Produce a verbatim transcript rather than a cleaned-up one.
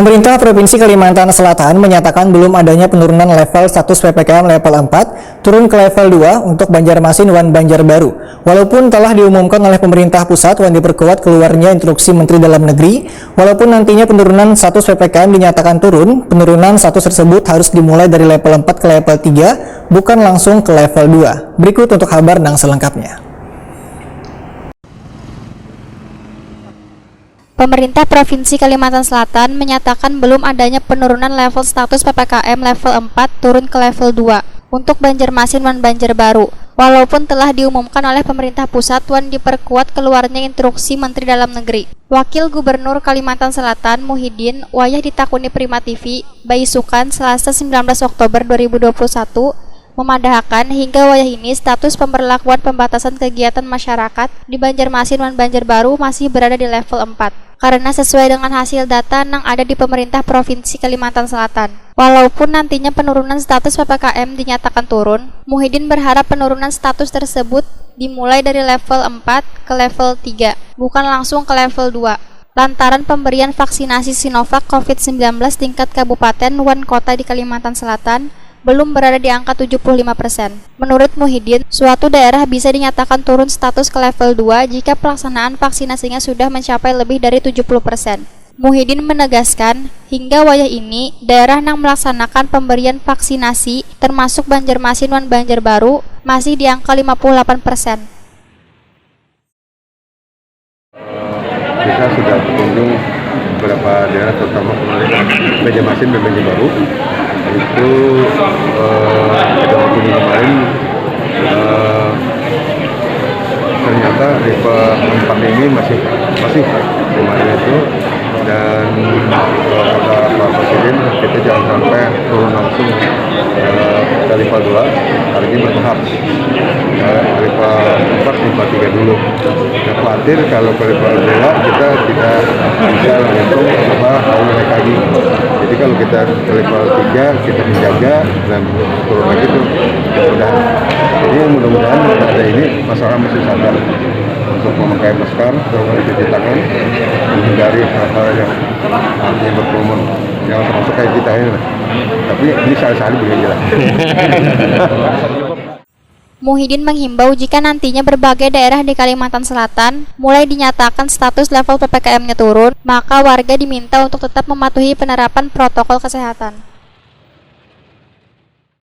Pemerintah Provinsi Kalimantan Selatan menyatakan belum adanya penurunan level status P P K M level empat turun ke level dua untuk Banjarmasin wan Banjarbaru. Walaupun telah diumumkan oleh pemerintah pusat wan diperkuat keluarnya instruksi Menteri Dalam Negeri, walaupun nantinya penurunan status P P K M dinyatakan turun, penurunan status tersebut harus dimulai dari level empat ke level tiga, bukan langsung ke level dua. Berikut untuk kabar nang selengkapnya. Pemerintah Provinsi Kalimantan Selatan menyatakan belum adanya penurunan level status P P K M level empat turun ke level dua untuk Banjarmasin wan Banjarbaru, walaupun telah diumumkan oleh pemerintah pusat wan diperkuat keluarnya instruksi Menteri Dalam Negeri. Wakil Gubernur Kalimantan Selatan, Muhyiddin, wayah ditakuni Prima T V, baisukan, Selasa, sembilan belas Oktober dua ribu dua puluh satu, memadahakan hingga wayah ini status pemberlakuan pembatasan kegiatan masyarakat di Banjarmasin wan Banjarbaru masih berada di level empat, karena sesuai dengan hasil data nang ada di pemerintah Provinsi Kalimantan Selatan. Walaupun nantinya penurunan status P P K M dinyatakan turun, Muhyiddin berharap penurunan status tersebut dimulai dari level empat ke level tiga, bukan langsung ke level dua, lantaran pemberian vaksinasi Sinovac covid sembilan belas tingkat kabupaten wan kota di Kalimantan Selatan belum berada di angka tujuh puluh lima persen. Menurut Muhyiddin, suatu daerah bisa dinyatakan turun status ke level dua jika pelaksanaan vaksinasinya sudah mencapai lebih dari tujuh puluh persen. Muhyiddin menegaskan, hingga wayah ini, daerah nang melaksanakan pemberian vaksinasi, termasuk Banjarmasin wan Banjarbaru, masih di angka lima puluh delapan persen. Kita sudah berkunjung beberapa daerah, terutama Banjarmasin dan Banjarbaru. Itu, eh, kita berkunjung kemarin, eh, ternyata level empat ini masih, masih kemarin itu, dan kalau kata Pak Presiden, kita jangan sampai turun langsung, eh, ke level dua, harusnya bertahap. Ya, level empat, level tiga dulu. Nah, khawatir kalau ke level dua kita tidak bisa langsung apa, naik lagi. Jadi kalau kita ke level tiga, kita menjaga dan turun lagi tuh, mudah. Jadi mudah-mudahan ada ini, masyarakat masih sadar untuk memakai masker, mencuci tangan, menghindari hal-hal yang artinya berkerumun. Jangan termasuk kayak kita ini lah. Tapi ini sekali-sekali begini lah. Muhyiddin menghimbau jika nantinya berbagai daerah di Kalimantan Selatan mulai dinyatakan status level P P K M-nya turun, maka warga diminta untuk tetap mematuhi penerapan protokol kesehatan.